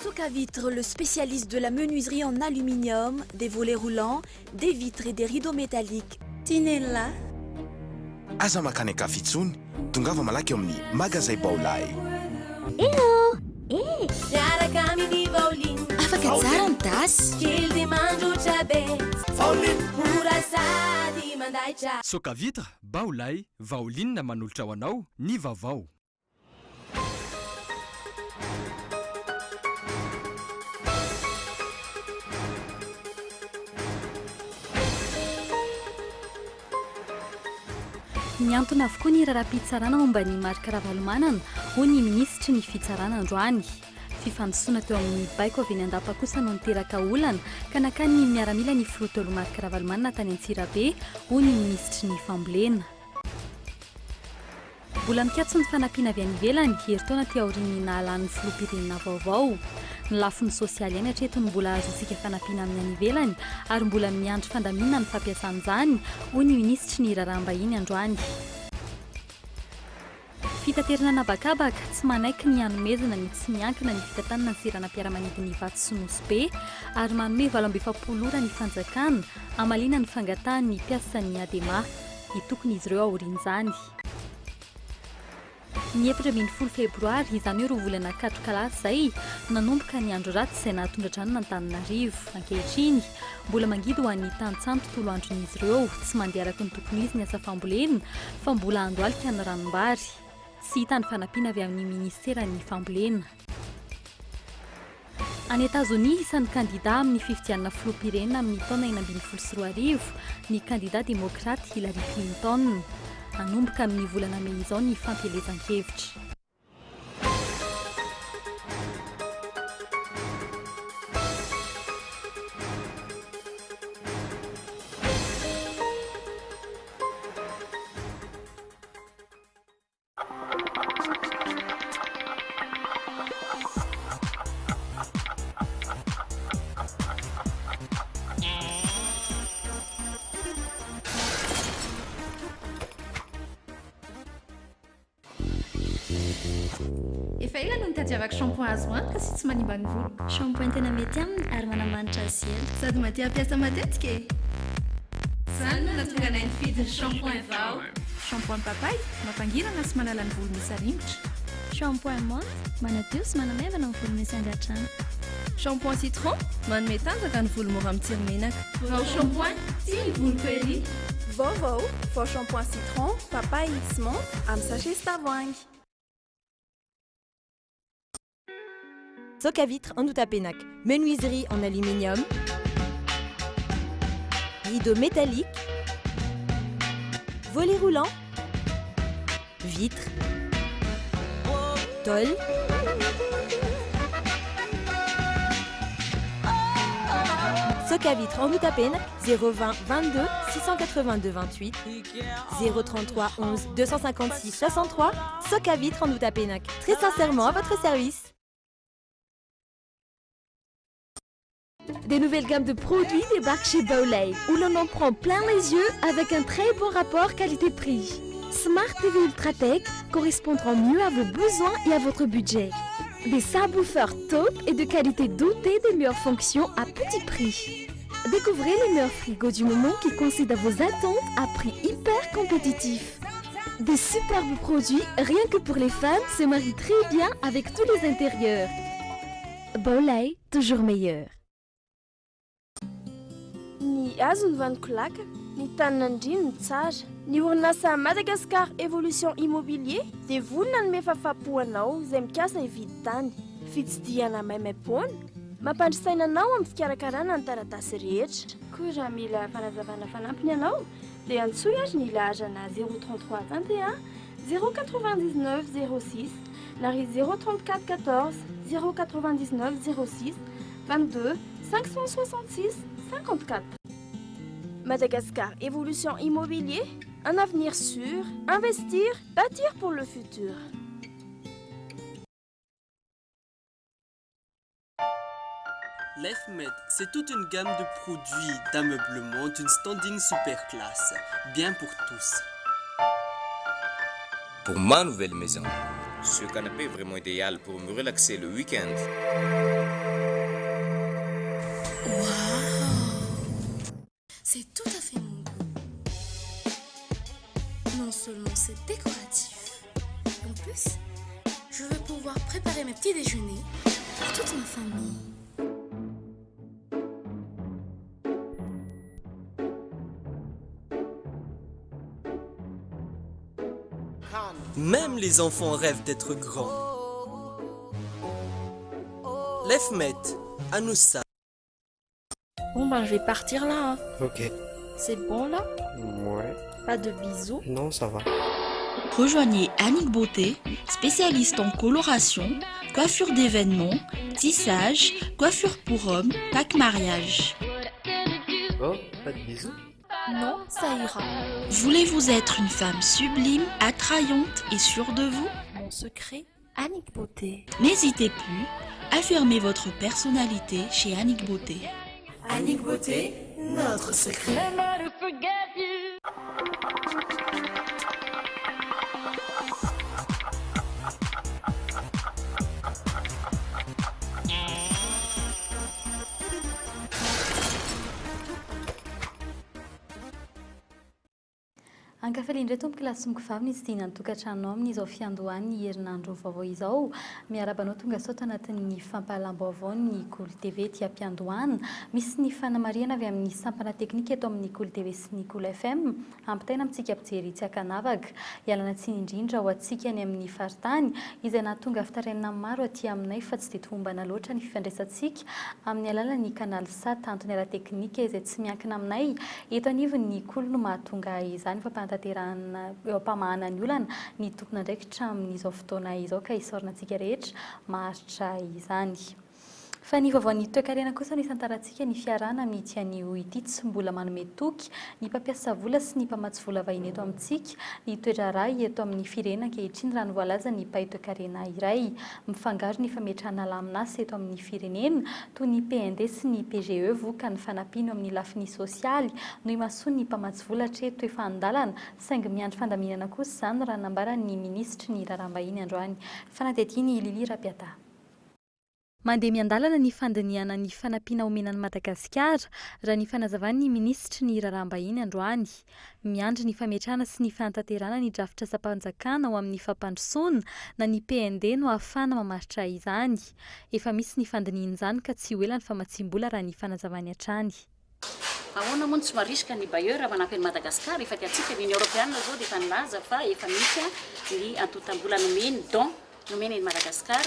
Socavitre, le spécialiste de la menuiserie en aluminium, des volets roulants, des vitres et des rideaux métalliques. Tinella. Aza mankany an-kafa intsony, tongava malaky eo amin'ny Magazay Baolai. Hello! Eh! Miaraka amin'ny Vaoline. Afaka tsara ny tasy. Kely dia mandroatra be. Vaoline! Mora sady mandaitra. Socavitre, Baolai, Vaoline manolotra ho anao ny vaovao. Mihantona avokoa ny raharaham-pitsarana momba an'i Marc Ravalomanana, hoy ny minisitry ny Fitsarana androany. Fifandisoana teo amin'ny baiko avy eny Andapa kosa no niteraka olana ka nakan'ny miaramila ny filoha teo aloha Marc Ravalomanana tany Antsirabe, hoy ny minisitry ny Fambolena. Mbola mikatso ny fanampiana avy any ivelany, herintaona aty aorian'ny nahalan'ny filoham-pirenena vaovao. Ny lafiny sosialy ihany hatreto no mbola ahazoantsika fanampiana amin'ny any ivelany ary mbola miandry fandaminana ny fampiasana izany, hoy ny minisitry ny Raharaham-bahiny androany. Fitaterana an'habakabaka, tsy manaiky ny hanomezana ny tsy miankina ny fitantanana ny seranam-piaramanidin'i Ivato sy Nosy Be ary manome 48 ora ny fanjakana hamaliana ny fangatahan'ny mpiasan'ny Adema. Hitokona izy ireo aorian'izany. Ny 14 febroary, izany hoe roa volana katroka lasa izay, no nanomboka ny andro ratsy izay nahatondra-drano an'Antananarivo. Ankehitriny, mbola mangidy ho an'ny tantsaha ny tontolo andron'izy ireo. Tsy mandeha araka ny tokony ho izy ny asa fambolena fa mbola andohalika ny ranombary. Tsy hita ny fanampiana avy amin'ny minisiteran'ny fambolena. Any Etazonia, isan'ny kandidà amin'ny fifidianana filoham-pirenena amin'ny taona 2016 ny kandidà demokraty Hillary Clinton. Hanomboka amin'ny volana mey izao ny fampielezan-kevitra. Efa ela no nitadiavako shampoing azo antoka sy tsy manimba ny voloko. Shampoing tena mety aminy ary manamanitra azy ela. Sady maty hampiasa matetika e! Izany no nahatonga anay nifidy ny shampoing vao. Shampoing papay, mampangirana sy manala ny volo misy haringotra. Shampoing menthe, manadio sy manamaivana ny volo misy angadrano. Shampoing citron, manome tanjaka ny volo mora mitsiry menaka. Vao shampoing, tia ny voloko ery. Vaovao, vao shampoing citron, papay sy menthe amin'ny sachet sy tavoahangy. Socavitre Andohatapenaka, menuiserie en aluminium, rideau métallique, volet roulant, vitre, tôle. Socavitre Andohatapenaka, 020 22 682 28, 033 11 256 63, Socavitre Andohatapenaka, très sincèrement à votre service. Des nouvelles gammes de produits débarquent chez Baolai, où l'on en prend plein les yeux avec un très bon rapport qualité-prix. Smart TV Ultratech correspondront mieux à vos besoins et à votre budget. Des subwoofers top et de qualité dotée des meilleures fonctions à petit prix. Découvrez les meilleurs frigos du moment qui coïncident à vos attentes à prix hyper compétitif. Des superbes produits, rien que pour les femmes, se marient très bien avec tous les intérieurs. Baolai, toujours meilleur. Ny hazo no vanon-kolaka, ny tanin'Andriana no tsara. Ny orinasa Madagascar Evolution Immobilier dia vonona hanome fahafahampo anao izay mikasa hividy tany. Fitsidihana maimaimpoana, mampandry saina anao amin'ny fikarakarana ny taratasy rehetra. Koa raha mila fanazavana fanampiny ianao dia antsoy ary ny laharana 033 21 099 06 na ry 034 14 099 06 22 566 54. Madagascar Evolution Immobilier, un avenir sûr, investir, bâtir pour le futur. LifeMed, c'est toute une gamme de produits d'ameublement d'une standing super classe, bien pour tous. Pour ma nouvelle maison, ce canapé est vraiment idéal pour me relaxer le week-end. C'est tout à fait mon goût. Non seulement c'est décoratif, en plus, je veux pouvoir préparer mes petits déjeuners pour toute ma famille. Même les enfants rêvent d'être grands. Lefmet, Anoussa. Bon ben je vais partir là. Hein. Ok. C'est bon là Ouais. Pas de bisous Non, ça va. Rejoignez Annick Beauté, spécialiste en coloration, coiffure d'événements, tissage, coiffure pour hommes, pack mariage. Oh, pas de bisous Non, ça ira. Voulez-vous être une femme sublime, attrayante et sûre de vous Mon secret, Annick Beauté. N'hésitez plus, affirmez votre personnalité chez Annick Beauté. Annick Beauté, notre secret. Ankafaliana indray tompoko lahy sy tompoko vavy ny hitsidihana ny tokantranonao amin'izao fiandohan'ny herinandro vaovao izao. Miarahaba anao tonga soa ato anatin'ny fampahalalam-baovao ny Kolo TV ety am-piandohana. Misy ny fanamarihana avy amin'ny sampana teknika eto amin'ny Kolo TV sy ny Kolo FM ampitaina amintsika mpijery tsy ankanavaka. Ialana tsiny indrindra ho antsika any amin'ny faritany izay nahatonga fitarainana maro aty aminay fa tsy dia tomombana loatra ny fifandraisantsika amin'ny alalan'ny Canal Sat antony ara-teknika izay tsy miankina aminay eto anivon'ny Kolo no mahatonga izany fampanatanterahana eo am-pamahana ny olana ny tompon'andraikitra amin'izao fotoana izao ka isaorana antsika rehetra maharitra izany. Fa ny vaovaon'ny toekarena kosa no isantarantsika ny fiarahana amin'ity anio ity. Tsy mbola manome toky ny mpampiasa vola sy ny mpamatsy vola vahiny eto amintsika ny toe-draharaha eto amin'ny firenena ankehitriny raha ny voalazan'ny mpahay toekarena iray. Mifangaro ny fametrahana lamin'asa eto amin'ny firenena toy ny PND sy ny PGE vokany fanampiana eo amin'ny lafiny sosialy no imasoan'ny mpamatsy vola hatreto efa an-dalana saingy miandry fandaminana kosa izany raha ny nambaran'ny minisitry ny raharaham-bahiny androany. Fanadihadian'i Lily Rabiata. Mandeha miandalana ny fandinihana ny fanampiana omena an'i Madagasikara, raha ny fanazavan'ny minisitry ny Raharaham-bahiny androany. Miandry ny fametrahana sy ny fanatanterahana ny drafitrasam-panjakana ho amin'ny fampandrosoana na ny PND no ahafahana mamaritra izany. Efa misy ny fandinihina izany ka tsy ho ela ny famatsiam-bola raha ny fanazavany hatrany. Ahoana moa no tsy marisika ny bailleur manampy an'i Madagascar? Efa tiantsika, ny Union Europeana izao dia efa nilaza fa efa misy ny antontam-bola nomeny, don, nomena an'i Madagascar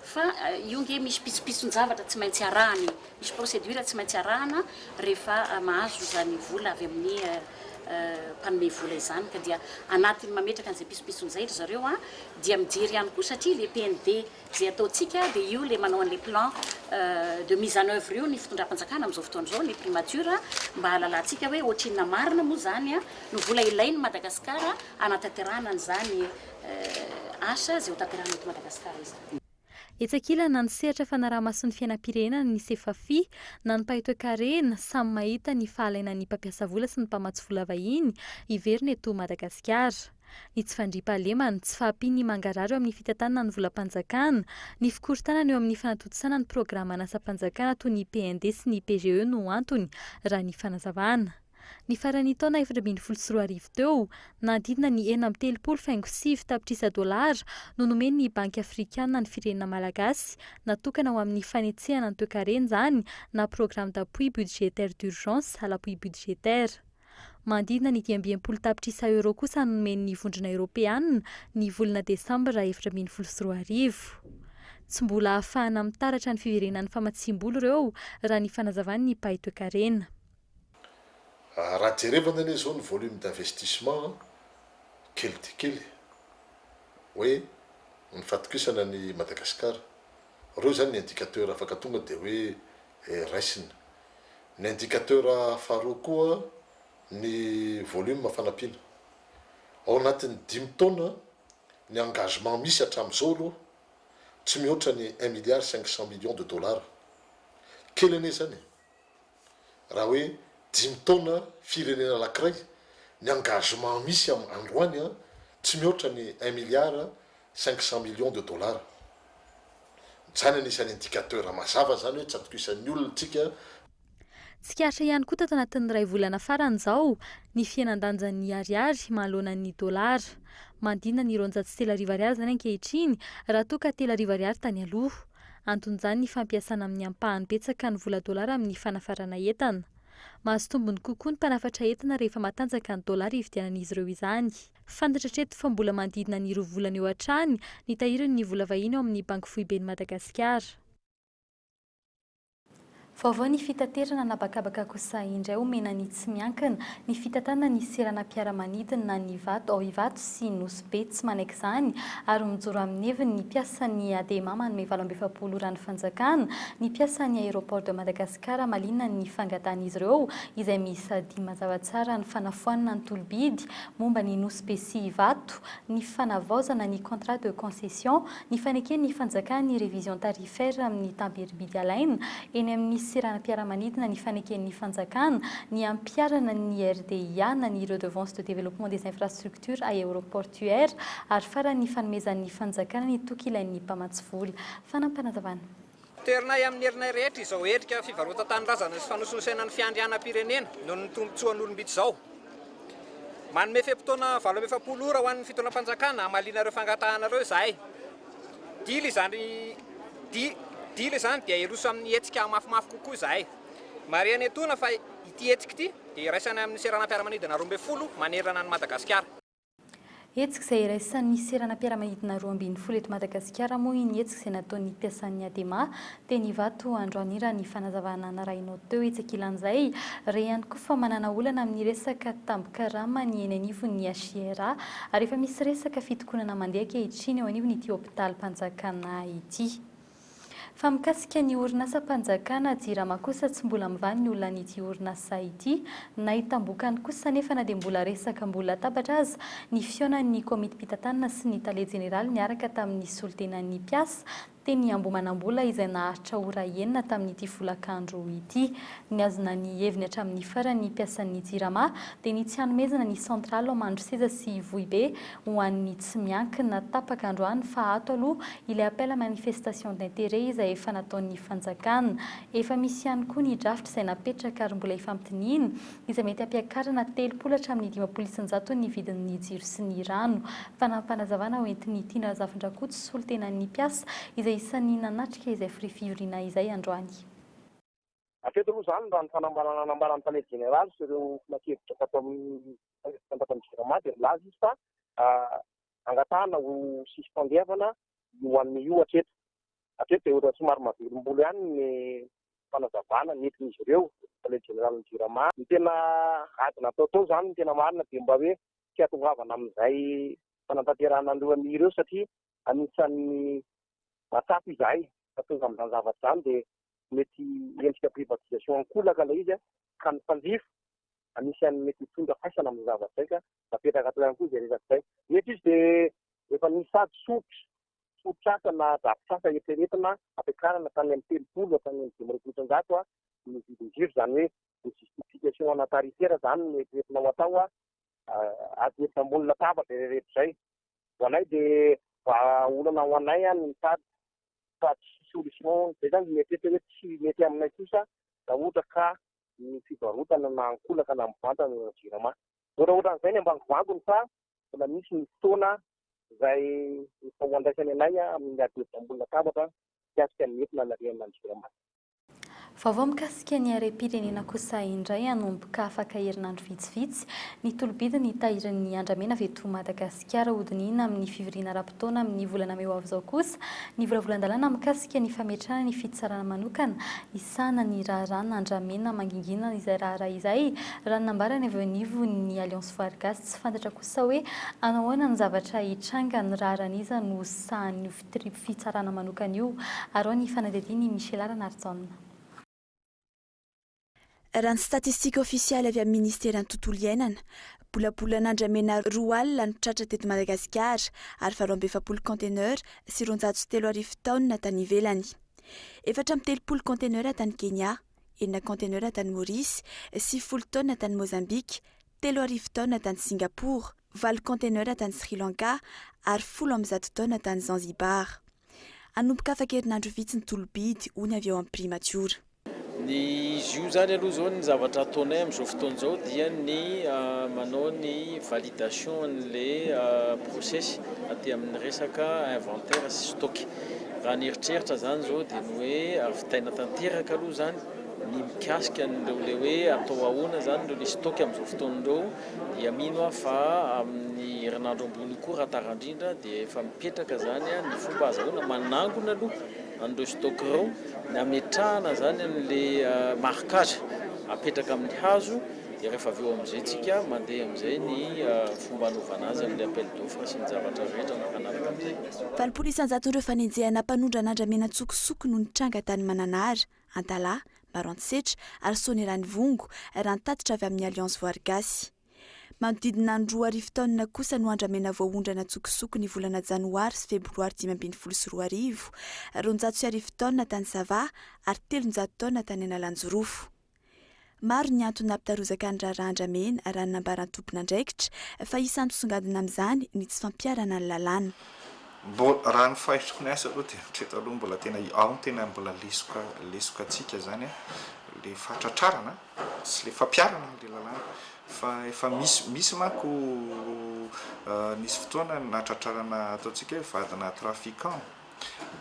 fa io nge misy pitsopitson-javatra tsy maintsy arahana e, misy procédure tsy maintsy arahana rehefa mahazo izany vola avy amin'ny mpanome vola izany ka dia anatin'ny mametraka an'izay pitsopitsony izay ry zareo an dia mijery ihany koa satria le PND izay ataontsika dia io le manao an'le plan de mise en oeuvre io ny fitondram-panjakana amin'izao fotoana izao ny primature mba hahalalantsika hoe ohatrinona marina moa izany no vola ilain'i Madagasikara hanatanterahana an'izany Asa izay ho tanterahina eto Madagasikara izany. Etsy ankilany, na ny sehatra fanaraha-mason'ny fiainam-pirenena ny Sefafi, na ny mpahay toekarena, samy mahita ny fahalainan'ny mpampiasa vola sy ny mpamatsy vola vahiny hiverina eto Madagasikara. Ny tsy fandriampahalemana, tsy fahampian'ny mangarahara eo amin'ny fitantanana ny volam-panjakana, ny fikorontanana eo amin'ny fanatontosana ny programan'asam-panjakana toy ny PND sy ny PGE no antony, raha ny fanazavana. Ny faran'ny taona 2014 teo, nanodidina ny 36 faingo sivy tapitrisa dolara no nomen'ny Banky Afrikana ny firenena malagasy, natokana ho amin'ny fanetsehana ny toekarena izany na Programme d'appui budgétaire d'urgence à l'appui budgétaire. Manodidina ny 65 tapitrisa euros kosa no nomen'ny Vondrona Eoropeana ny volana desambra 2014. Tsy mbola ahafahana mitaratra ny fiverenan'ny famatsiam-bola ireo, raha ny fanazavan'ny mpahay toekarena. Raha jerevana anie izao ny volume d'investissement kely dia kely hoe ny fatokisana an'i Madagasikara. Ireo izany ny indicateur afaka tonga dia hoe raisina. Ny indicateur faharoa koa ny volume fanampiana. Ao anatin'ny dimy taona ny engagement misy hatramin'izao aloha tsy mihoatra ny un milliard cinq cent millions de dollars. Kely anie izany e. Raha hoe dimy taona firenena anakiray, ny engagement misy am androany an, tsy mihoatra ny un milliard cinq cent millions de dollars. Zany anisan'ny indicateur mazava zany hoe tsy atokisan'ny olona tsika. Tsikaritra ihany koa tato anatin'ny iray volana farany izao ny fihenan-danjan'ny ariary manoloana ny dolara. Manodidina ny 3200 ariary izany ankehitriny raha toa ka 3000 ariary tany aloha. Anton'izany ny fampiasana amin'ny ampahany betsaka ny vola dolara amin'ny fanafarana entana. Mahazo tombony kokoa ny mpanafatra entana rehefa matanjaka ny dolara hividianan'izy ireo izany. Fantatra hatreto fa mbola manodidina ny roa volana eo hatrany ny tahirin'ny vola vahiny ao amin'ny Banky Foiben'i Madagasikara. Vaovao ny fitaterana an'habakabaka kosa indray omena ny tsy miankina ny fitantanana ny seranam-piaramanidina ny Ivato ao Ivato sy Nosy Be tsy manaiky izany ary mijoro amin'ny heviny ny mpiasan'ny Adema manome 48 ora ny fanjakana ny mpiasan'ny Aéroport de Madagascar malina ny fangatahan'izy ireo izay miisa dimy mazava tsara ny fanafoanana ny tolobidy momba ny Nosy Be sy Ivato ny fanavaozana ny contrat de concession ny faneken'ny fanjakana ny révision tarifaire amin'ny tamberim-bidy alaina eny amin'ny seranam-piaramanidina ny faneken'ny fanjakana ny hampiharana ny RDIA na ny redevance de développement des infrastructures aéroportuaires ary farany ny fanomezan'ny fanjakana ny toky ilain'ny mpamatsy vola. Fanampinazavana. Toherinay amin'ny herinay rehetra izao endrika fivarotan-tanindrazana sy fanosinosenan'ny fiandrianam-pirenena noho ny tombontsoan'olom-bitsy izao. Manome fe-potoana 48 ora ho an'ny fitondram-panjakana hamaliana ireo fangatahana ireo izahay. Dila izany dila izany dia hiroso amin'ny hetsika mafimafy kokoa izahay. Marihana etoana fa ity hetsika ity dia iraisana amin'ny seranam-piaramanidina 12 manerana an'i Madagasikara. Hetsika izay iraisan'ny seranam-piaramanidina 12 eto Madagasikara moa iny hetsika izay nataon'ny mpiasan'ny Adema teny Ivato androany raha ny fanazavana narahinao teo. Etsy ankilan'izay, re ihany koa fa manana olana amin'ny resaka tambin-karama ny eny anivon'ny HIRA ary efa misy resaka fitokonana mandeha ankehitriny eo anivon'ity hopitalim-panjakana ity. Fa mikasika ny orinasam-panjakana Jirama kosa tsy mbola mivaha ny olan'ity orinasa ity. Nahitam-bokany kosa anefa na dia mbola resaka ambony latabatra aza ny fihaonan'ny komitim-pitantanana sy ny tale jeneraly niaraka tamin'ny solontenan'ny mpiasa teny Ambohimanambola izay naharitra ora enina tamin'ity folakandro ity. Nihazona ny heviny hatramin'ny farany ny mpiasan'ny Jirama dia ny tsy hanomezana ny centrale ao Mandroseza sy Ivohibe ho an'ny tsy miankina tapaka androany fa ato aloha ilay appel à manifestation d'intérêt izay efa nataon'ny fanjakana. Efa misy ihany koa ny drafitra izay napetraka ary mbola ifampidinihina izay mety hampiakarana 30 hatramin'ny 50% ny vidin'ny jiro sy ny rano. Fanampinazavana ho entin'i Tiana Razafindrakoto solontenan'ny mpiasa izay isan'ny nanatrika izay fivoriana izay androany. Hatreto aloha izany raha ny fanambarana nambaran'ny tale jeneraly sy ireo filankevitra tato amin'ny fitantan'ny Jirama dia nilaza izy fa angatahana ho suspendevana io an'ny io hatreto. Hatreto dia ohatran'ny somary mahavelom-bolo ihany ny fanazavana nentin'izy ireo, tale jeneralin'ny Jirama. Ny tena ady natao tao izany ny tena marina dia mba hoe tsy hahatongavana amin'izay fanatanterahana an'ireo an'ny ireo satria anisan'ny mahatsapa izahay fa tonga amin'izany zavatra izany dia mety endrika privatisation ankolaka ilay izy ka ny mpanjifa anisan'ny mety hitondra faisana amin'ny zavatra izay ka napetraka teo ihany koa izay resaka izay. Eto izy dia efa nisy sady soritra, soritr'asa na drafitr'asa eritreretina hampiakarana tany amin'ny 30 hatrany amin'ny 25% ny vidin-jiro, izany hoe ny justification ana tarifaire izany no eritreretina ho atao, ady hevitra ambony latabatra izay rehetra izay. Ho anay dia vahaolana ho anay ny mitady fa tsy solution, izay izany mieritreritra hoe tsy mety aminay kosa raha ohatra ka ny fivarotana na ankolaka na mivantana na jirama. Ohatraohatran'izay ny ambangovangony fa mbola misy ny fotoana izay efa ho andraisany anay amin'ny ady hevitra ambony latabatra mikasika ny mety nanariana ny jirama. Vaovao mikasika ny harem-pirenena kosa indray hanomboka afaka herinandro vitsivitsy ny tolo-bidin'ny tahirin'ny andramena avy eto Madagasikara. Hodinihina amin'ny fivoriana ara-potoana amin'ny volana mey ho avy izao kosa ny volavolan-dalàna mikasika ny fametrahana ny fitsarana manokana hisahana ny raharahana andramena mangingina izay raharaha izay, raha ny nambarany avy eo anivon'ny Alliance Voary Gasy. Tsy fantatra kosa hoe hanao ahoana ny zavatra hitranga, ny raharahan'iza no sahanin'io fitsarana manokana io. Araho ny fanadihadian'i Michela Ranarijaona. Raha ny statistika ofisialy avy amin'ny ministeran'ny tontolo iainana, bolabolan'andramena 20 no tratra teto Madagasikara ary 48 conteneurs sy 3200 taonina tany ivelany. 34 conteneurs tany Kenya, enina conteneurs tany Maurice, 90 taonina tany Mozambique, 3000 taonina tany Singapour, valo conteneurs tany Sri Lanka ary 110 taonina tany Zanzibar. Hanomboka afaka herinandro vitsy ny tolo-bidy, hoy ny avy ao amin'ny primatiora. Ny izy io izany aloha izao ny zavatra ataonay amin'izao fotoana izao dia ny manao ny validation an'ilay process aty amin'ny resaka inventaire sy stock. Raha ny eritreritra izany izao dia ny hoe vitaina tanteraka aloha izany ny mikasika an'ireo ilay hoe atao ahoana izany ireo ilay stock amin'izao fotoana ireo dia mino aho fa amin'ny herinandro ambony io koa raha tara indrindra dia efa mipetraka izany ny fomba azahoana manangona aloha an'ireo stock ireo, ny hametrahana izany an'ilay marquage apetraka amin'ny hazo dia rehefa avy eo amin'izay tsika mandeha amin'izay ny fomba hanaovana azy amin'ilay appel d'offre sy ny zavatra rehetra mifanaraka amin'izay. 80 isan-jaton'ireo fanenjehana mpanondrana andramena an-tsokosoko no nitranga tany Mananara, Antalaha, Maroantsetra ary Soanierana-Ivongo, raha ny tatitra avy amin'ny Alliance Voary Gasy. Manodidina ny 2000 taonina kosa no andramena voaondrana an-tsokosoko ny volana janoary sy febroary 2015, 1200 taonina tany Sava ary 300 taonina tany Analanjirofo. Maro ny antony nampitarozaka ny raharaha andramena raha ny nambaran'ny tompon'andraikitra fa isan'ny misongadina amin'izany ny tsy fampiharana ny lalàna. Mbo raha ny fahitako ny azy aloha dia hatreto aloha mbola tena ao ny tena mbola lesoka lesoka antsika zany an, le fahatratrarana sy le fampiharana an'le lalàna fa efa misy misy manko nisy fotoana nahatratrarana ataontsika hoe vadina trafiquant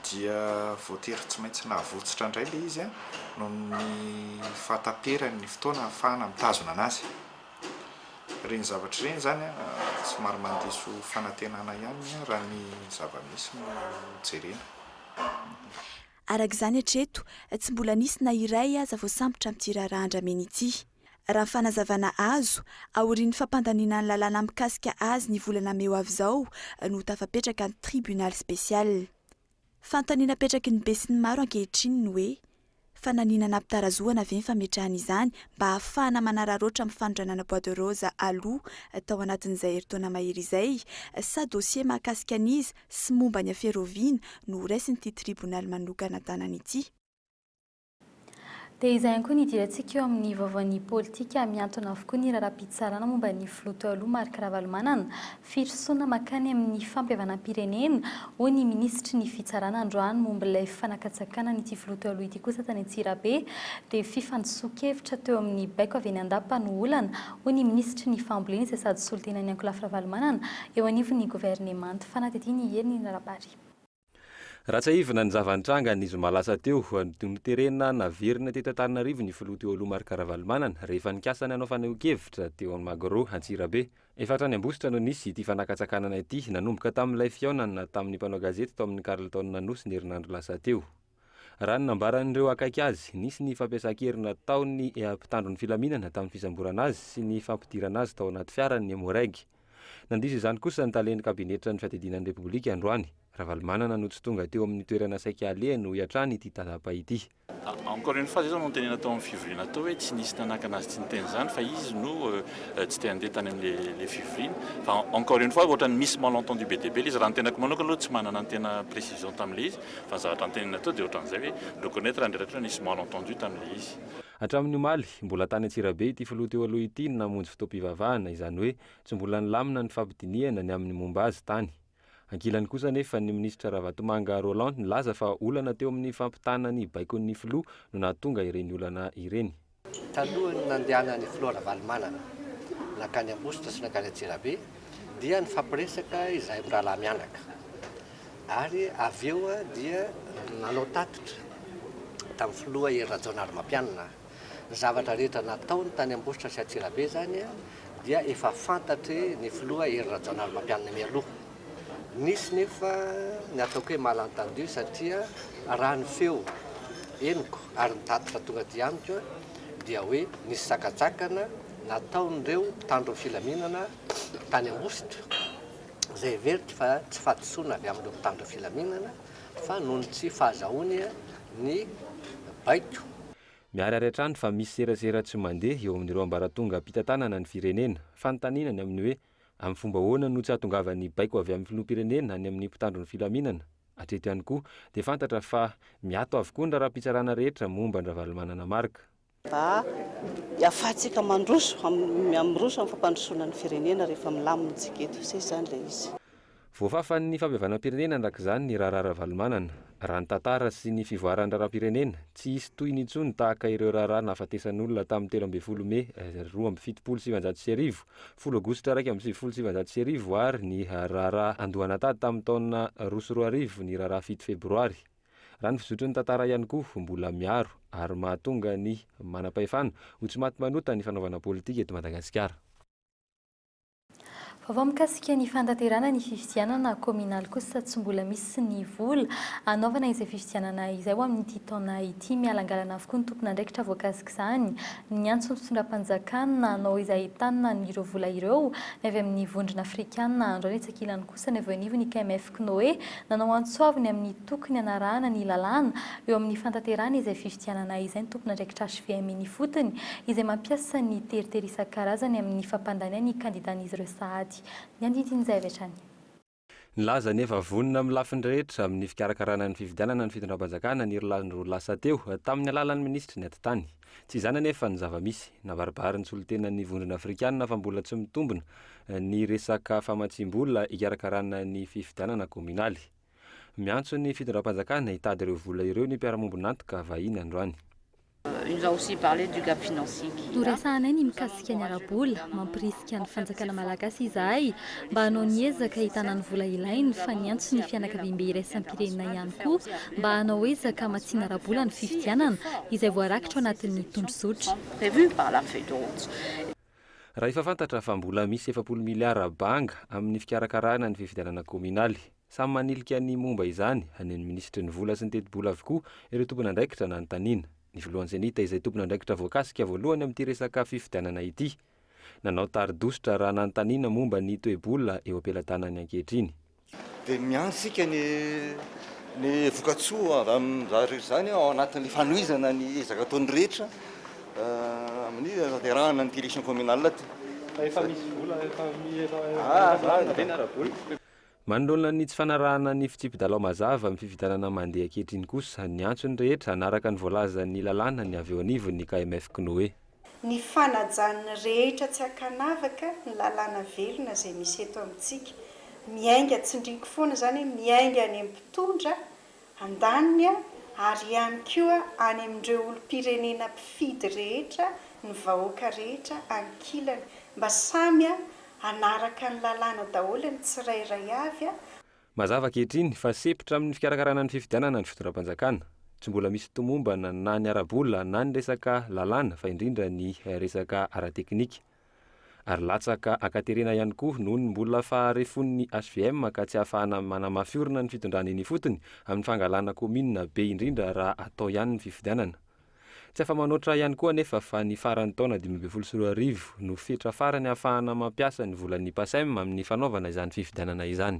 dia voatery tsy maintsy navotsitra indray le izy an noho ny fahataperan'ny fotoana ahafahana mitazona anazy. Ireny zavatra ireny izany an somary mandiso fanantenana ihany raha ny zava-misy no jerena. Araka izany hatreto, tsy mbola nisy na iray aza voasambotra amin'ity raharaha andramena ity. Raha ny fanazavana azo, aorian'ny fampandaniana ny lalàna mikasika azy ny volana mey ho avy izao no ho tafapetraka ny tribunal spécial. Fanontaniana apetraky ny besinimaro ankehitriny ny hoe, Fananiana nampitarazohana ve ny fametrahana izany mba hahafahana manararaotra amin'ny fanondranana bois de rose aloha tao anatin'izay herintaona mahery izay sa dossier mahakasika an'iza sy momba ny afera oviana no horaisin'ity tribonaly manokana tanana ity? Dia izay ihany koa ny hidirantsika eo amin'ny vaovaon'ny politika. Mihantona avokoa ny raharaham-pitsarana momba ny filoha teo aloha Marc Ravalomanana. Firosoana mankany amin'ny fampihavanam-pirenena, hoy ny minisitry ny fitsarana androany momba ilay fanakatsakana an'ity filoha teo aloha ity kosa tany Antsirabe. Dia fifandisoan-kevitra teo amin'ny baiko avy eny Andapa no olana, hoy ny minisitry ny fambolena izay sady solontenan'ny ankolafy Ravalomanana eo anivon'ny governemanta. Fanadihadiana i Heriniana Rabary. Raha tsiahivina ny zava-nitranga ny zoma lasa teo, noterena naverina teto Antananarivo ny filoha teo aloha Marc Ravalomanana rehefa nikasa ny hanao fanehoan-kevitra teo amin'ny Magro Antsirabe. Efa hatrany Ambositra no nisy ity fanakatsakanana ity, nanomboka tamin'ilay fihaonana tamin'ny mpanao gazety tao amin'ny Carlton Anosy ny herinandro lasa teo. Raha ny nambaran'ireo akaiky azy, nisy ny fampiasan-kery nataon'ny mpitandro ny filaminana tamin'ny fisamborana azy sy ny fampidirana azy tao anaty fiaran'ny Emmo-Reg. Nandiso izany kosa ny talen'ny kabinetran'ny fiadidiana ny Repoblika androany. Ravalomanana no tsy tonga teo amin'ny toerana saika halehany hoy hatrany ity tandapa ity. Encore une fois, zay zao no notenenina tao amin'ny fivoriana tao hoe tsy nisy nanakana azy tsy niteny izany fa izy no tsy te handeha tany amin'ilay fivoriana. Fa encore une fois ohatran'ny misy malentendu be dia be ilay izy. Raha ny tenako manokana aloha tsy manana ny tena précision tamin'ilay izy fa ny zavatra notenenina tao dia ohatran'izay hoe ni-reconnaitre Andry Rajoelina nisy malentendu tamin'ilay izy. Hatramin'ny omaly, mbola tany Antsirabe ity filoha teo aloha ity no namonjy fotoam-pivavahana, izany hoe tsy mbola nilamina ny fampidinihana ny amin'ny momba azy tany. Ankilany kosa anefa ny minisitra Ravatomanga Roland nilaza fa olana teo amin'ny fampitana ny baikon'ny filoha no nahatonga ireny olana ireny. Talohan'ny nandehanan'ny filoha Ravalomanana nankany Ambositra sy nankany Antsirabe dia nifampiresaka izahay mirahalahy mianaka ary avy eo dia nanao tatitra tamin'ny filoha Hery Rajaonarimampianina. Ny zavatra rehetra nataony tany Ambositra sy Antsirabe izany dia efa fantatry ny filoha Hery Rajaonarimampianina mialoha. Nisy nefa ny ataoko hoe malentendu satria raha ny feo henoko ary ny tatitra tonga aty amiko dia hoe nisy sakantsakana nataon'ireo mpitandro ny filaminana tany Ambositra izay heveriko fa tsy fahadisoana avy amin'ireo mpitandro ny filaminana fa noho ny tsy fahazahoany ny baiko. Miharihary hatrany fa misy serasera tsy mandeha eo amin'ireo ambaratongam-pitantanana ny firenena. Fanontaniana ny amin'ny hoe amin'ny fomba ahoana no tsy hahatongavan'ny baiko avy amin'ny filoham-pirenena any amin'ny mpitandro ny filaminana? Hatreto ihany koa dia fantatra fa miato avokoa ny raharaham-pitsarana rehetra momba an-dRavalomanana Marc. Mba hiafahantsika mandroso, miroso amin'ny fampandrosoana ny firenena rehefa milamina isika eto. Izay izany ilay izy. Voafafan'ny fampihavanam-pirenena araka izany ny raharaha Ravalomanana. Raha ny tantara sy ny fivoaran'ny raharaham-pirenena, tsy hisy tohiny intsony tahaka ireo raharaha nahafatesan'olona tamin'ny 13 mey 1972, 10 aogositra 1991 ary ny raharaha Andohanatady tamin'ny taona 2002 ny raharaha 7 febroary. Raha ny fizotry ny tantara ihany koa, mbola miaro ary mahatonga ny manam-pahefana ho tsy maty manota ny fanaovana politika eto Madagasikara. Vaovao mikasika ny fanatanterahana ny fifidianana kaominaly kosa tsy mbola misy ny vola hanaovana izay fifidianana izay ho amin'ity taona ity. Mialangalana avokoa ny tompon'andraikitra voakasik'izany. Niantso ny fitondram-panjakana hanao izay ahitana an'ireo vola ireo ny avy amin'ny Vondrona Afrikana. Androany etsy ankilany kosa ny avy eo anivon'ny KMF Cnoe nanao antso avo ny amin'ny tokony hanarahana ny lalàna eo amin'ny fanatanterahana izay fifidianana izay ny tompon'andraikitra HVM eny ifotony izay mampiasa ny teritery isan-karazany amin'ny fampandaniana ny kandidan'izy ireo sahady ny andinindin'izay avy hatrany. Nilaza anefa vonona amin'ny lafiny rehetra amin'ny fikarakarana ny fifidianana ny fitondram-panjakana ny herinandro lasa teo tamin'ny alalan'ny minisitry ny atitany. Tsy izany anefa ny zava-misy. Nabaribarin'ny solontenan'ny Vondrona Afrikanina fa mbola tsy mitombina ny resaka famatsiam-bola hikarakarana ny fifidianana kaominaly. Miantso ny fitondram-panjakana hitady ireo vola ireo ny mpiara-mombon'antoka vahiny androany. Noresahanay ny mikasika ny ara-bola, mampirisika ny fanjakana malagasy izahay mba hanao ny ezaka ahitana ny vola ilainy fa niantso ny fianakaviambe iraisam-pirenena ihany koa mba hanao ezaka hamatsiana ara-bola ny fifidianana izay voarakitra ao anatin'ny tondrozotra. Raha efa fantatra fa mbola misy 40 miliara banga amin'ny fikarakarana ny fifidianana kaominaly, samy manilika ny momba izany any amin'ny minisitry ny vola sy ny tetibola avokoa ireo tompon'andraikitra nanontaniana. Ny filohan'ny Cenit izay tompon'andraikitra voakasika voalohany amin'ity resaka fifidianana ity. Nanao tari-dositra raha nanontaniana momba ny toe-bola eo am-pelatanany ankehitriny. Dia miandry isika ny ny vokatsoa avy amin'izany rehetra izany ao anatin'ny fanohizana ny ezaka ataon'ny rehetra amin'ny fanatanterahana an'ity élection communale ity. Fa efa misy vola efa efa ve ny ara-bola? Manoloana ny tsy fanarahana ny fitsipi-dalao mazava amin'ny fifidianana mandeha ankehitriny kosa, niantso ny rehetra hanaraka ny voalazan'ny lalàna ny avy eo anivon'ny KMF Cnoe. Ny fanajan'ny rehetra tsy ankanavaka ny lalàna velona izay misy eto amintsika. Miainga, tsindriako foana izany hoe miainga any amin'ny mpitondra andaniny ary ihany koa any amin'ireo olom-pirenena mpifidy rehetra, ny vahoaka rehetra ankilany. Mba samy hanaraka ny lalàna daholo ny tsirairay avy. Mazava ankehitriny fa sempotra amin'ny fikarakarana ny fifidianana ny fitondram-panjakana. Tsy mbola misy tomombana na ny ara-bola na ny resaka lalàna fa indrindra ny resaka ara-teknika. Ary latsaka ankaterena ihany koa noho ny mbola faharefon'ny HVM ka tsy ahafahana manamafy orina ny fitondrana eny ifotony amin'ny fangalana kaominina be indrindra raha atao ihany ny fifidianana. Tsy afa-manoatra ihany koa anefa fa ny faran'ny taona 2015 no fetra farany ahafahana mampiasa ny volan'ny Pacem amin'ny fanaovana izany fifidianana izany.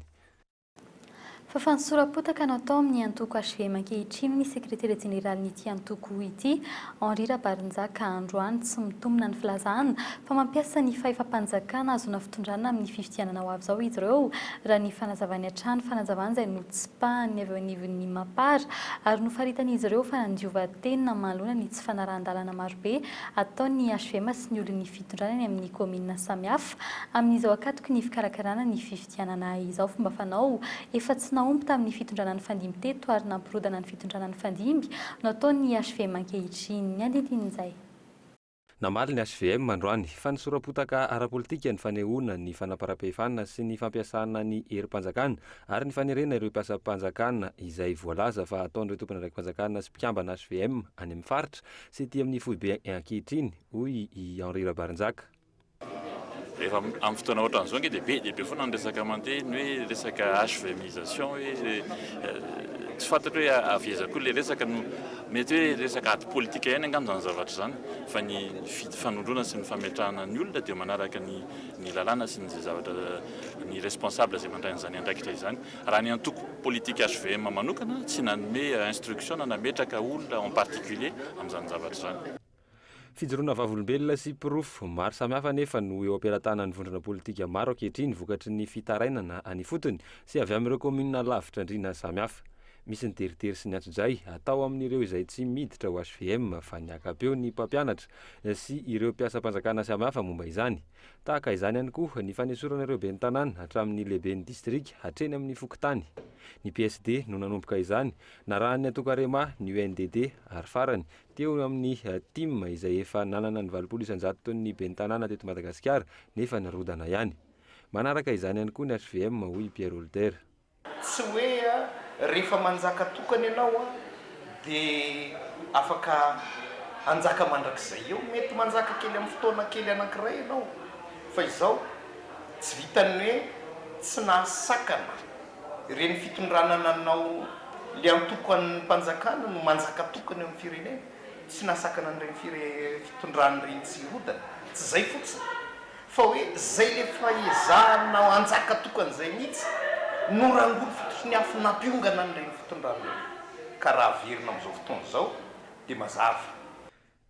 Fafanosoram-potaka no atao amin'ny antoko hvm ankehitriny ny sekretera jeneralin'ity antoko ity, Henri Rabarinjaka androany. Tsy mitombina ny filazana fa mampiasa ny fahefam-panjakana ahazoana fitondrana amin'ny fifidianana ho avy izao izy ireo, raha ny fanazavany hatrany, fanazavana izay notsipahan'ny avy eo anivon'ny Mapar ary nofaritan'izy ireo fa nandiova tena manoloana ny tsy fanarahan-dalàna marobe ataon'ny hvm sy ny olon'ny fitondrana eny amin'ny kaominina samihafa amin'izao ankatoky ny fikarakarana ny fifidianana izao. Fomba fanao efa tsy nahomby tamin'ny fitondrana nifandimby teto ary nampirodana ny fitondrana nifandimby no ataon'ny hvm ankehitriny. Ny andindinin'izay. Namaly ny hvm androany fa ny sora-potaka ara-politika ny fanehoana ny fanaparam-pahefana sy ny fampiasana ny herim-panjakana ary ny fanerena ireo mpiasam-panjakana izay voalaza fa ataon'ireo tompon'andraiki-panjakana sy mpikambana hvm any amin'ny faritra sy ety amin'ny foibe ankehitriny, hoy i Henri Rabarinjaka. Rehefa amin'ny fotoana ohatran'izao ange dia be dia be foana ny resaka mandeha, ny hoe resaka HVMisation hoe tsy fantatro hoe avy aiza koa ilay resaka no mety hoe resaka ady politika ihany angamba izany zavatra izany fa ny fanondroana sy ny fametrahana ny olona dia manaraka ny ny lalàna sy ny izay zavatra ny responsable izay mandray an'izany andraikitra izany. Raha ny antoko politika HVM manokana tsy nanome instruction na nametraka olona en particulier amin'izany zavatra izany. Fijoroana vavolombelona sy porofo maro samihafa anefa no eo am-pelatanan'ny vondrona politika maro ankehitriny vokatry ny fitarainana any ifotony sy avy amin'ireo kaominina lavitra andriana samihafa. Misy ny teritery sy ny antsojay atao amin'ireo izay tsy miditra ho HVM fa niaka-peo ny mpampianatra sy ireo mpiasam-panjakana samihafa momba izany. Tahaka izany ihany koa ny fanesorana ireo ben'ny tanàna hatramin'ny lehiben'ny distrika hatreny amin'ny fokontany. Ny PSD no nanomboka izany, narahan'ny antoko Arema, ny UNDD ary farany teo amin'ny tim izay efa nanana ny 80 isan-jaton'ny ben'ny tanàna teto Madagasikara nefa nirodana ihany. Manaraka izany ihany koa ny hvm hoy i Pierre Holder. Tsy hoe rehefa manjaka tokana ianao dia afaka hanjaka mandrakizay eo. Mety manjaka kely amin'ny fotoana kely anankiray ianao, fa izao tsy vitan'ny hoe tsy nahasakana ireny fitondrana nanao ilay antoko an'ny mpanjakana no manjaka tokana eo amin'ny firenena, tsy nahasakana an'ireny fitondrana ireny tsy hirodana. Tsy izay fotsiny. Fa hoe zay le faezahana hanjaka tokana zay mihitsy no rangory fototry ny afo nampiongana an'ireny fitondrana ireny. Ka raha averina amin'izao fotoana izao dia mazava.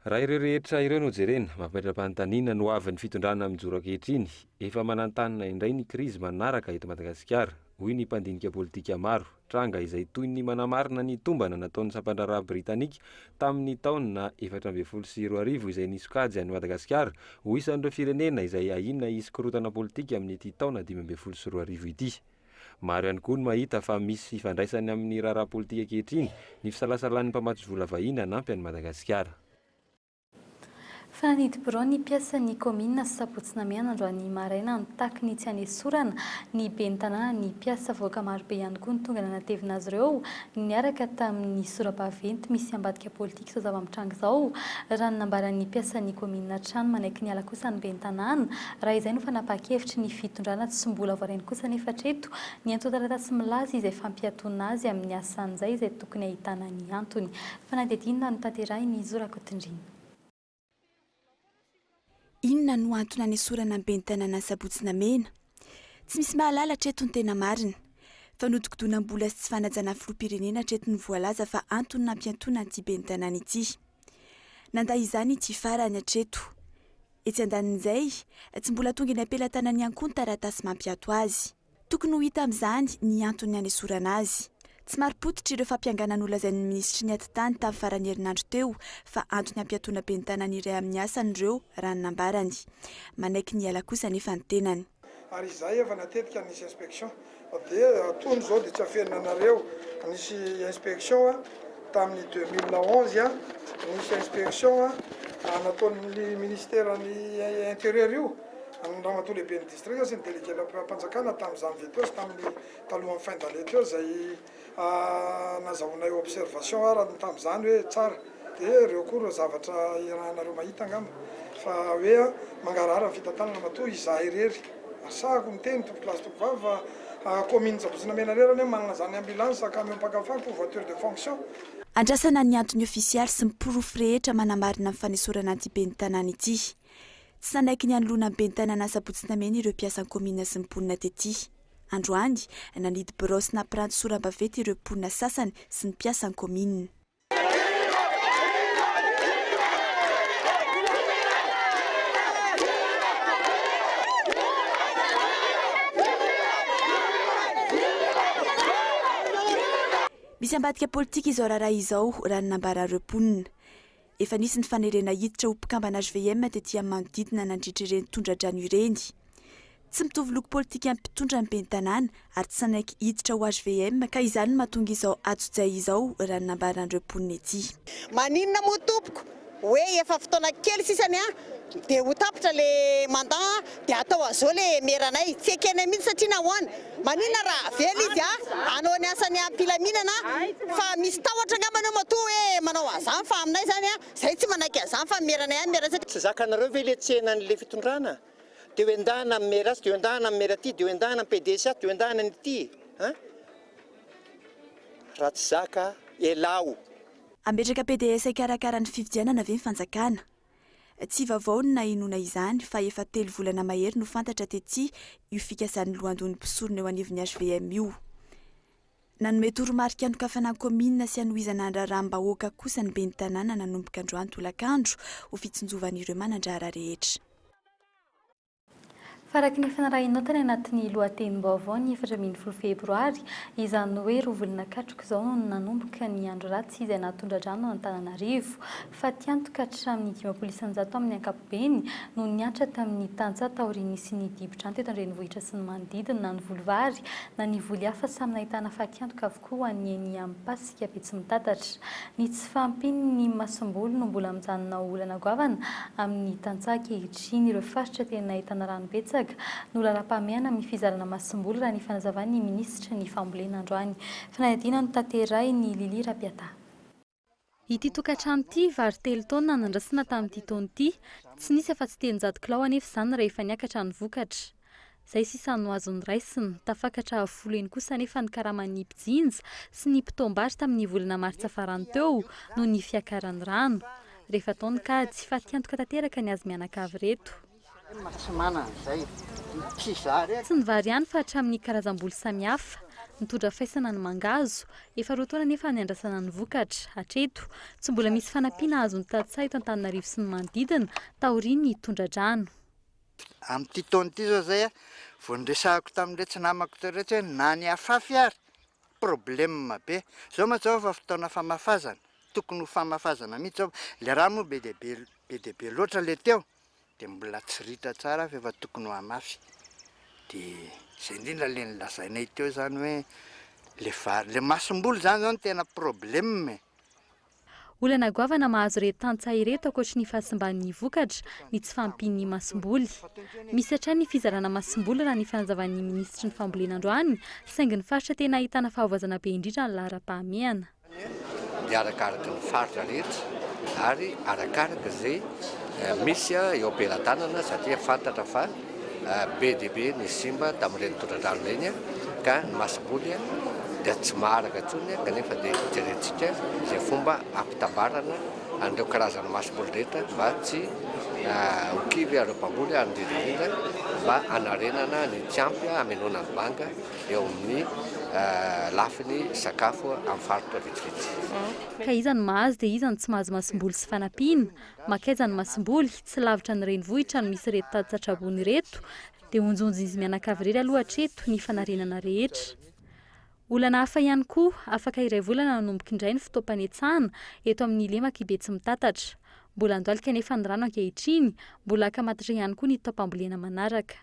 Raha ireo rehetra ireo no jerena, mampametra-panontaniana ny hoavin'ny fitondrana mijoro ankehitriny. Efa manantanina indray ny krizy manaraka eto Madagasikara. Hoy ny mpandinika politika maro, tranga izay toy ny manamarina ny tombana nataon'ny sampandraharaha britanika tamin'ny taona 2014 izay nisokajy an'i Madagasikara ho isan'ireo firenena izay ahiana hisy korontana politika amin'ity taona 2015 ity. Maro ihany koa ny mahita fa misy fifandraisany amin'ny raharaha politika ankehitriny ny fisalasalan'ny mpamatsy vola vahiny hanampy an'i Madagasikara. Fa nanidy birao ny mpiasan'ny kaominina Sabotsy Namehana androany maraina nitaky ny tsy hanesorana ny ben'ny tanàna ny mpiasa vahoaka marobe ihany koa no tonga nanatevina azy ireo niaraka tamin'ny sora-baventy misy ambadika politika izao zava-mitranga izao raha ny nambaran'ny mpiasan'ny kaominina hatrany manaiky niala kosa ny ben'ny tanàna raha izay no fanapahan-kevitry ny fitondrana tsy mbola voarainy kosa anefa hatreto ny antontan-taratasy milaza izay fampiatoana azy amin'ny asan'izay izay tokony ahitana ny antony Fanadihadiana notanterahin'i Zo Rakotondriana. Inona no antony hanesorana ny ben'ny tanànan'i Sabotsy Namehana? Tsy misy mahalala hatreto ny tena marina. Fanodikodonam-bola sy tsy fanajana filoham-pirenena hatreto no voalaza fa antony nampiantoana an'ity ben'ny tanàna ity. Nandà izany ity farany hatreto. Etsy andanin'izay, tsy mbola tonga eny am-pelatanany ihany koa ny taratasy mampiato azy. Tokony ho hita amin'izany ny antony hanesorana azy. Tsy marim-pototra ireo fampiangana nolazain'ny minisitry ny Atitany tamin'ny faran'ny herinandro teo fa antony hampiatoana ben'ny tanàna iray amin'ny asany ireo raha ny nambarany. Manaiky ny hiala kosa anefa ny tenany. Ary izahay efa natetika nisy inspection dia tony izao dia tsy afenina anareo nisy inspection tamin'ny 2011 nisy inspection nataon'ny ministeran'ny interieur io Ny ramatoa lehiben'ny distrika sy ny delegelam-panjakana tamin'ny janvier teo sy tamin'ny talohan'ny fin d'année teo izay nazahoanay observation ary tamin'izany hoe tsara dia ireo koa ireo zavatra iarahanareo mahita angamba fa hoe mangarahara ny fitantanana matoa izahay irery ary sahako miteny tompokolahy sy tompokovavy fa commune Sabotsy Namehana irery anie manana izany ambulance, camion mpaka fako, voiture de fonction. Andrasana ny antony ofisialy sy ny porofo rehetra manamarina ny fanesorana an'ity ben'ny tanàna ity. Tsy nanaiky ny hanoloana ny ben'ny tanàna Sabotsy Namehana ireo mpiasan'ny kaominina sy ny mponina tety. Androany, nanidy birao sy nampiranty sora-baventy ireo mponina sasany sy ny mpiasan'ny kaominina. Misy ambadika politika izao raharaha izao, raha ny nambaran'ireo mponina. Efa nisy ny fanerena hiditra ho mpikambana hvm tety amin'ny manodidina nandritra ireny tondra-drano ireny. Tsy mitovy loko politika amin'ny mpitondra ny ben'ny tanàna ary tsy nanaiky hiditra ho hvm ka izany no mahatonga izao atsojay izao raha ny nambaran'ireo mponina ety. Maninona moa tompoko hoe efa fotoana kely sisany an dia ho tapitra le mandat dia atao an'izao le maire anay, tsy ekenay mihitsy satria nahoana? Maninona raha avela izy hanao ny asany am-pilaminana fa misy tahotra angambany eo matoa hoe manao an'izany fa aminay izany izahay tsy manaiky an'izany fa ny maire anay ihany maire satria Tsy zakanareo ve le tsenan'le fitondrana? De ho endahana amin'ny maire atsy, de ho endahana amin'ny maire aty, de ho endahana amin'ny PDS ato, de ho endahana ny ity an! Raha tsy zaka, elao! Hametraka PDS hikarakara ny fifidianana ve ny fanjakana? Tsy vaovao ny nahenoana izany fa efa telo volana mahery no fantatra tety io fikasan'ny lohandohan'ny mpisorona eo anivon'ny hvm io. Nanome toromarika hanokafana ny kaominina sy hanohizana ny raharaham-bahoaka kosa ny ben'ny tanàna nanomboka androany tolakandro ho fitsinjovana ireo manan-draharaha rehetra. Fa araka ny fanarahinao tany anatin'ny lohatenim-baovao ny 14 febroary, izany hoe roa volana katroka izao no nanomboka ny andro ratsy izay nahatondra-drano an'Antananarivo. Fatiantoka hatramin'ny 50% amin'ny ankapobeny no niantra tamin'ny tantsaha taorian'ny nisian'ny dibo-drano teto an-drenivohitra sy ny manodidina, na ny voly vary na ny voly hafa samy nahitana fatiantoka avokoa ho an'ny eny Ampasika Betsimitatatra. Ny tsy fahampian'ny masomboly no mbola mijanona ho olana goavana amin'ny tantsaha ankehitriny. Ireo faritra tena ahitana rano betsaka no laharam-pahamehana amin'ny fizarana masomboly raha ny fanazavan'ny minisitry ny fambolena androany. Fanadihadiana notanterahin'i Lily Rapiata. Ity tokantrano ity, vary telo taonina nandrasana tamin'ity taona ity. Tsy nisy afa-tsy 300 kilao anefa izany rehefa niakatra ny vokatra. Izay sisa no azo noraisina. Tafakatra avo folo heny kosa anefa ny karaman'ny mpijinja sy ny mpitaom-bary tamin'ny volana martsa farany teo noho ny fiakaran'ny rano. Rehefa atao ny kajy, fatiantoka tanteraka ny azy mianakavy ireto. Tsy manana izay mpizara eto. Tsy ny vary ihany fa hatramin'ny karazam-boly samihafa. Nitondra faisana ny mangahazo. Efa roa taona anefa niandrasana ny vokatra. Hatreto, tsy mbola misy fanampiana azon'ny tantsaha eto Antananarivo sy ny manodidina, taorian'ny tondra-drano. Amin'ity taona ity izao izay vao niresahako tamin'iretsy namako teo iretsy hoe na ny afafy ary problème be. Izao mantsy izao efa fotoana famafazana, tokony ho famafazana mihitsy izao. Ilay rano moa be dia be be dia be loatra ilay teo. dia mbola tsy ritra tsara fa efa tokony ho hamafy, dia izay indrindra ilay nolazainay teo izany hoe le vary, le masomboly izany zao no tena problème e. Olana goavana mahazo ireto tantsaha ireto ankoatry ny fahasimban'ny vokatra, ny tsy fahampian'ny masomboly. Misy hatrany ny fizarana masomboly raha ny fanazavan'ny minisitry ny fambolena androany, saingy ny faritra tena ahitana fahavoazana be indrindra ny laharam-pahamehana. dia arakaraky ny faritra rehetra ary arakaraka izay misy eo am-pelatanana satria fantatra fa be dia be ny simba tamin'ireny tondra-drano ireny ka ny masomboly dia tsy maharaka intsony kanefa dia jerentsika izay fomba hampitambarana an'ireo karazana masomboly rehetra mba tsy ho kivy ireo mpamboly ary indrindra indrindra mba hanarenana ny tsy ampy hamenoana ny banga eo amin'ny lafiny sakafo amin'ny faritra vitsivitsy. Ka iza no mahazo dia iza no tsy mahazo masomboly sy fanampiana? Mankaiza ny masomboly? Tsy lavitra ny renivohitra no misy ireto tady tsatrabony ireto dia onjonjin'izy mianakavy irery aloha hatreto ny fanarenana rehetra. Olana hafa ihany koa, afaka iray volana nanomboka indray ny fotoam-panetsahana eto amin'ny lemak'i Betsimitatatra. Mbola andohalika anefa ny rano ankehitriny, mbola ankamatotra ihany koa ny taom-pambolena manaraka.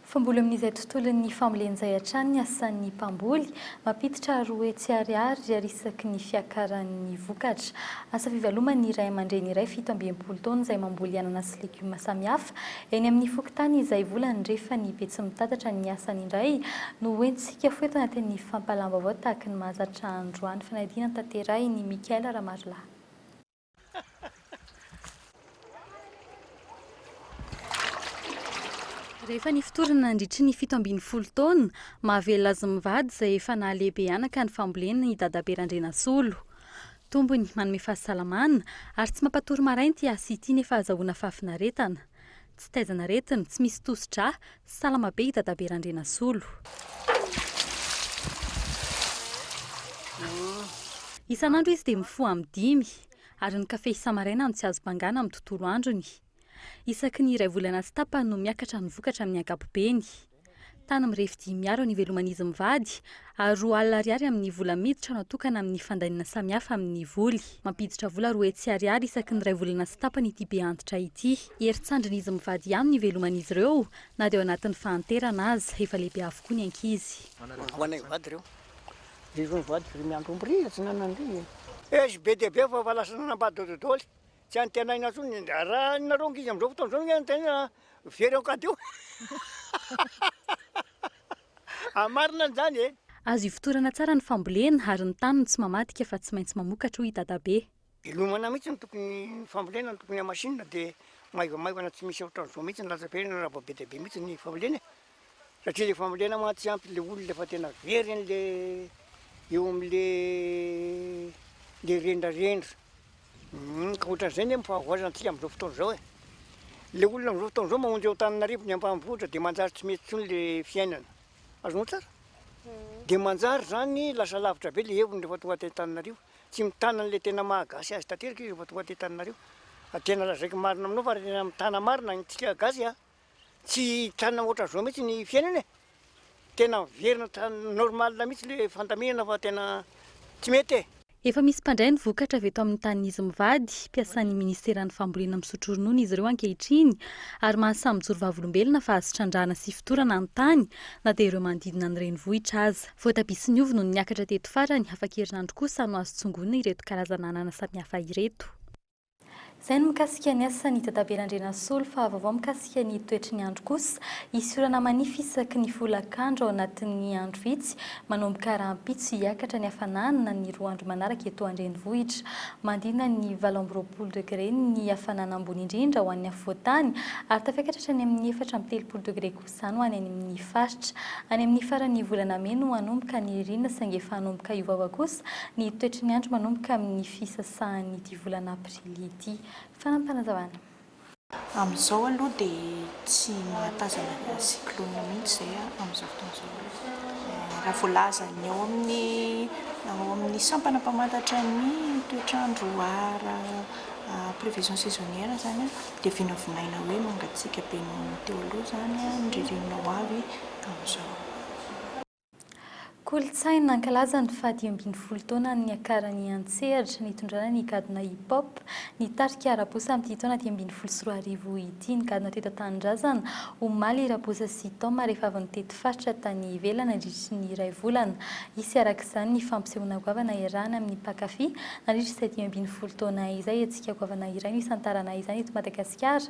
Famboly amin'izay tontolon'ny fambolena izay hatrany ny asan'ny mpamboly, mampiditra 200 ariary ary isaky ny fiakaran'ny vokatra. Asa fiveloman'ny ray aman-dreny iray 67 taona izay mamboly anana sy legioma samihafa eny amin'ny fokontany izay vola andrefan'ny Betsimitatatra ny asany indray no hoentintsika fohy eto anatin'ny fampahalam-baovao tahaky ny mahazatra androany. Fanadihadiana tanterahin'i Mickaël Ramarolahy. Rehefa nifotorana nandritry ny 17 taona, mahavelona azy mivady izay efa nahalehibe anaka ny fambolena i Dadabe Randrianasolo. Tombony, manome fahasalamana, ary tsy mampatory maraina ity asa ity nefa ahazahoana fahafinaretana. Tsy taizan'aretina, tsy misy tosi-drà, salama be i Dadabe Randrianasolo. Isan'andro izy dia mifoha amin'ny dimy, ary ny kafe isa-maraina no tsy azo bangana amin'ny tontolo androny. Isaky ny iray volana sy tapany no miakatra ny vokatra amin'ny ankapobeny. Tany mirefy dimy aro ny iveloman'izy mivady ary 20 ariary amin'ny vola miditra no atokana amin'ny fandaniana samihafa amin'ny voly. Mampiditra vola 200 ariary isaky ny iray volana sy tapany ity be antitra ity. Herin-tsandrin'izy mivady ihany no iveloman'izy ireo na dia ao anatin'ny fahanterana aza. Efa lehibe avokoa ny ankizy. Ho anay mivady ireo. Ireo mivady ry miandry omby ry atsinanana ry. Izy be dia be fa efa lasa nanambady daholo. Tsy antenaina intsony raha nareo ankizy amin'izao fotoana izao no antenaina very an-kady eo. Marina an'izany e! Azo ifotorana tsara ny fambolena ary ny tany no tsy mamadika fa tsy maintsy mamokatra hoy i Dadabe. Velomana mihitsy no tokony ny fambolena no tokony hamasinina dia maivamaivana tsy misy ohatran'izao mihitsy ny latsa-piainana raha vao be dia be mihitsy ny fambolena e! Satria ilay fambolena mantsy tsy ampy ilay olona efa tena very an'le eo amin'le le rendrarendra. Ka ohatran'izay anie ny fahavoazana antsika amin'izao fotoana izao e. Ilay olona amin'izao fotoana izao mamonjy eo Antananarivo ny ambanivohitra dia manjary tsy mety intsony ilay fiainana. Azonao tsara? Dia manjary izany lasa lavitra be ilay heviny rehefa tonga aty Antananarivo. Tsy mitana an'ilay tena maha gasy azy tanteraka izy rehefa tonga aty Antananarivo. Fa tena lazaiko marina aminao fa raha tena mitana marina antsika gasy a! Tsy hijanona ohatran'izao mihitsy ny fiainana e! Tena miverina hatrany normal mihitsy le fandaminana fa tena tsy mety e! Efa misy mpandray ny vokatra avy eto amin'ny tanin'izy mivady, mpiasan'ny minisiteran'ny fambolena misotro ronono izy ireo ankehitriny ary mahasahy mijoro vavolombelona fa azo trandrahana sy fotorana ny tany na dia ireo manodidina ny renivohitra aza. Voatabia sy ny ovy no niakatra teto farany, afaka herinandro kosa no azo tsongoina ireto karazana anana samihafa ireto. Izay ny mikasika ny asan'i Dadabe Randrianasolo fa vaovao mikasika ny toetry ny andro kosa. Hisy orana manify isaky ny folakandro ao anatin'ny andro vitsy manomboka rahampitso hiakatra ny hafanana ny 2 andro manaraka eto an-drenivohitra. Mandina ny 28 degre ny hafanana ambony indrindra ho an'ny afovoan-tany ary tafiakatra hatrany amin'ny 34 degre kosa izany ho any amin'ny faritra. Any amin'ny faran'ny volana mey no hanomboka ny ririnina saingy efa hanomboka hiovaova kosa ny toetry ny andro manomboka amin'ny fisasahan'ity volana aprily ity. Fanampinazavana. Amin'izao aloha dia tsy mahatazana cyclone mihitsy izay amin'izao fotoana izao aloha. Raha voalazan'ny ao amin'ny ao amin'ny sampana mpamantatra ny toetr'andro ara prévision saisonnière izany dia vinavinaina hoe mangatsiaka be noho ny teo aloha izany ny ririnina ho avy amin'izao. Kolontsaina, Nankalaza ny faha-15 taona niakarany an-tsehatra nitondrana ny gadona hip hop ny tarika Raboussa amin'ity taona 2015 ity. Nigadona teto an-tanindrazana omaly i Raboussa sy Tom rehefa avy nitety faritra tany ivelany nandritry ny iray volana. Hisy araka izany ny fampisehoana goavana iarahana amin'ny mpankafy nandritra izay 15 taona izay. Hetsika goavana iray no hisantarana izany eto Madagasikara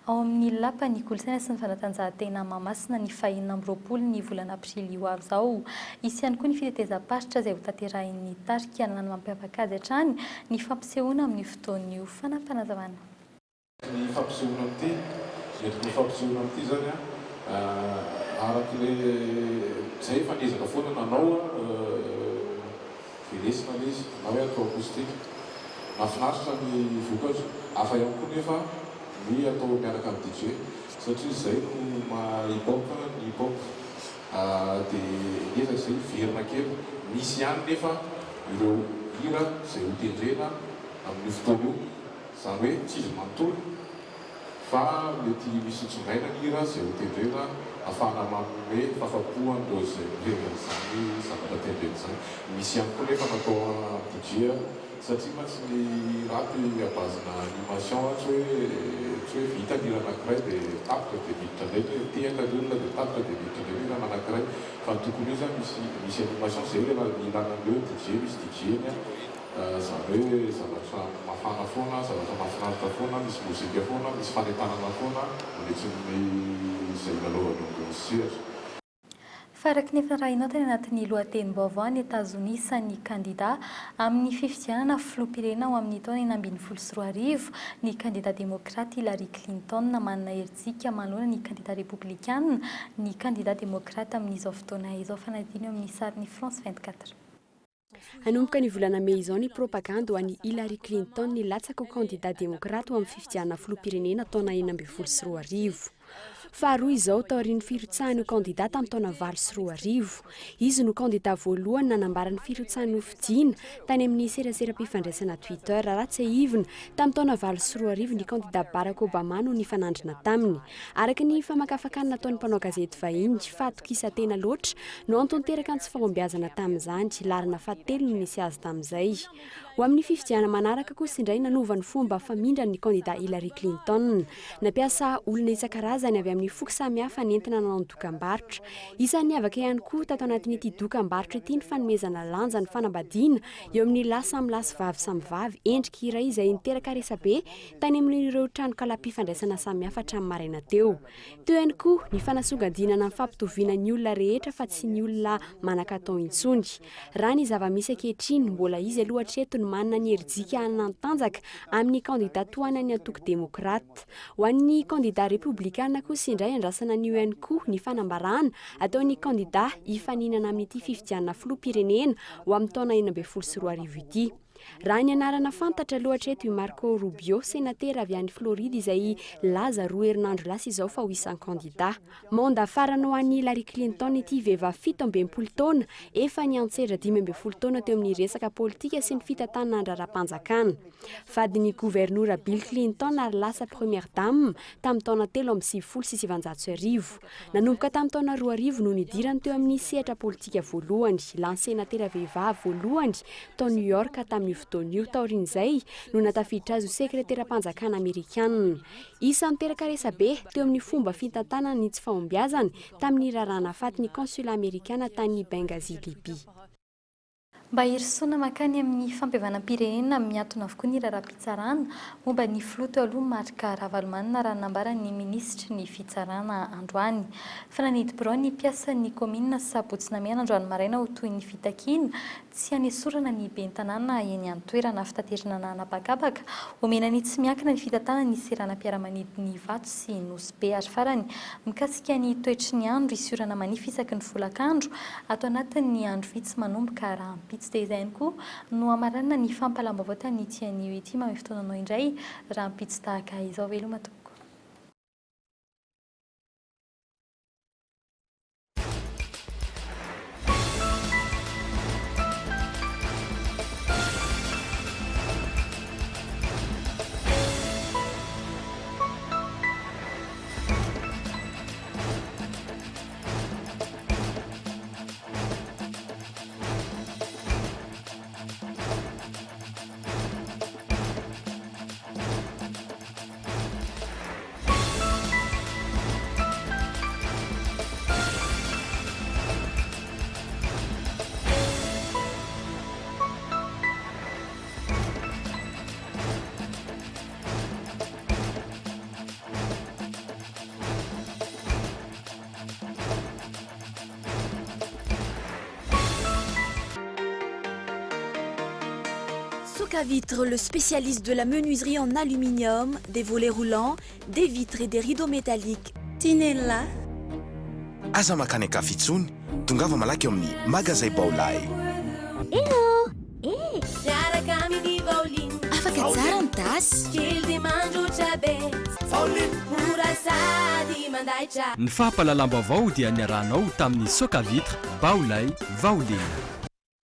ao amin'ny Lapan'ny kolontsaina sy ny fanatanjahantena Mahamasina ny fahenina amby roapolo ny volana aprily ho avy izao. Hisy ihany koa ny fitetezam-paritra izay hotanterahin'ny tarika hanana ny mampiavaka azy hatrany ny fampisehoana amin'io fotoana io. Fanampinazavana. Ny fampisehoana amin'ity, ny endriky ny fampisehoana amin'ity izany an, araka ilay, izay efa niezaka foana nanao velesina ilay izy na hoe atao acoustique. Mahafinaritra ny vokatra. Hafa ihany koa nefa ny atao miaraka amin'ny DJ satria izay no maha hip hop ny hip hop. Dia niezaka izay hiverina kely. Misy ihany nefa ireo hira izay hotendrena amin'io fotoana io. Izany hoe tsy izy manontolo fa mety misy tsongaina ny hira izay hotendrena ahafahana manome fahafapo an'ireo izay mirevy an'izany zavatra tendrena izany. Misy ihany koa nefa natao amin'ny DJ satria mantsy ny rap à base-na animation tsy hoe tsy hoe vita ny hira anankiray dia tapitra dia miditra indray ny hoe tehaka ny olona dia tapitra dia miditra indray ny hira anankiray fa ny tokony ho izy zany misy misy animation izay ilay ilana an'ilay hoe DJ misy DJ eny an. Izany hoe zavatra mafana foana, zavatra mahafinaritra foana, misy mozika foana, misy fanentanana foana mandritry ny izay ilalaovana eo ambony sehatra. Fa araka ny efa narahinao tany anatin'ny lohatenim-baovao any Etazonia isan'ny kandida amin'ny fifidianana filoham-pirenena ho amin'ny taona 2016 ny kandida demokraty Hillary Clinton manana herijika manoloana ny kandida repoblikana ny kandida demokraty amin'izao fotoana izao fanadino eo amin'ny sarin'ny France 24. Hanomboka ny volana mey izao ny propagandy ho an'i Hillary Clinton nilatsaka ho kandida demokraty ho amin'ny fifidianana filoham-pirenena taona 2016. Faharoa izao taorian'ny firotsahany ho kandida tamin'ny taona 2008. Izy no kandida voalohany nanambara ny firotsahany ho fidiana tany amin'ny seraseram-pifandraisana Twitter. Raha tsiahivina, tamin'ny taona 2008 ny kandida Barack Obama no nifanandrina taminy. Araka ny famakafakana nataon'ny mpanao gazety vahiny, fahatokisan-tena loatra no antony teraka ny tsy fahombiazana tamin'izany, laharana fahatelo no nisy azy tamin'izay. Ho amin'ny fifidianana manaraka kosa indray, nanova ny fomba famindrany ny kandida Hillary Clinton. Nampiasa olona isan-karazany avy amin'ny foko samihafa nentina nanao ny dokambarotra. Isan'ny niavaka ihany koa tato anatin'ity dokambarotra ity ny fanomezana lanja ny fanambadiana eo amin'ny lahy samy lahy sy vavy samy vavy, endrika iray izay niteraka resabe tany amin'ireo tranokalam-pifandraisana samihafa hatramin'ny maraina teo. Teo ihany koa ny fanasongadinana ny fampitoviana ny olona rehetra fa tsy ny olona manan-katao intsony. Raha ny zava-misy ankehitriny, mbola izy aloha hatreto no manana ny herijika hanana ny tanjaka amin'ny kandida tohanan'ny antoko demokrata. Ho an'ny kandida repoblikana kosa indray andrasana an'io ihany koa ny fanambarana ataon'ny kandida hifaninana amin'ity fifidianana filoham-pirenena ho amin'ny taona 2016 ity. Raha ny anarana fantatra aloha hatreto i Marco Rubio, senatera avy any Floride izay nilaza roa herinandro lasa izao fa ho isan'ny kandida. Mandat farany ho an'i Hillary Clinton ity vehivavy 67 taona, efa niantsetra 15 taona teo amin'ny resaka politika sy ny fitantanana raharaham-panjakana. Vadin'ny governora Bill Clinton ary lasa Première Dame tamin'ny taona 1993. Nanomboka tamin'ny taona 2000 no nidirany teo amin'ny sehatra politika voalohany, lany senatera vehivavy voalohany tao New York tamin'io fotoana io. Taorian'izay no nahatafiditra azy ho sekreteram-panjakana amerikanina. Isan'ny niteraka resabe teo amin'ny fomba fitantanany ny tsy fahombiazany tamin'ny raharaha nahafaty ny consulat amerikana tany Benghazi, Libya. Mba hirosoana mankany amin'ny fampihavanam-pirenena miantona avokoa ny raharaham-pitsarana momba ny filoha teo aloha Marc Ravalomanana raha ny nambaran'ny minisitry ny fitsarana androany. Fa nanidy birao ny mpiasan'ny kaominina Sabotsy Namehana androany maraina ho toy ny fitakiana tsy hanesorana ny ben'ny tanàna eny an-toerana. Fitaterana an'habakabaka, omena ny tsy miankina ny fitantanana ny seranam-piaramanidin'Ivato sy Nosy Be. Ary farany, mikasika ny toetry ny andro, hisy orana manify isaky ny folakandro ato anatin'ny andro vitsy manomboka rahampitso. Dia izay ihany koa no hamaranana ny fampahalam-baovao tamin'ity anio ity. Mamehy fotoana anao indray rahampitso tahaka izao. Veloma tompoko. Soca Vitre, le spécialiste de la menuiserie en aluminium, des volets roulants, des vitres et des rideaux métalliques. Tinella. Aza mankany an-kafa intsony, tongava malaky ao amin'ny Magazay Baolai. Hello! Eh! Miaraka amin'ny Vaoline. Afaka tsara ny tasy. Kely dia mandroatra be. Vaoline. Mora sady mandaitra. Ny fampahalalam-baovao dia niarahanao tamin'ny Soca Vitre, Baolai, Vaoline.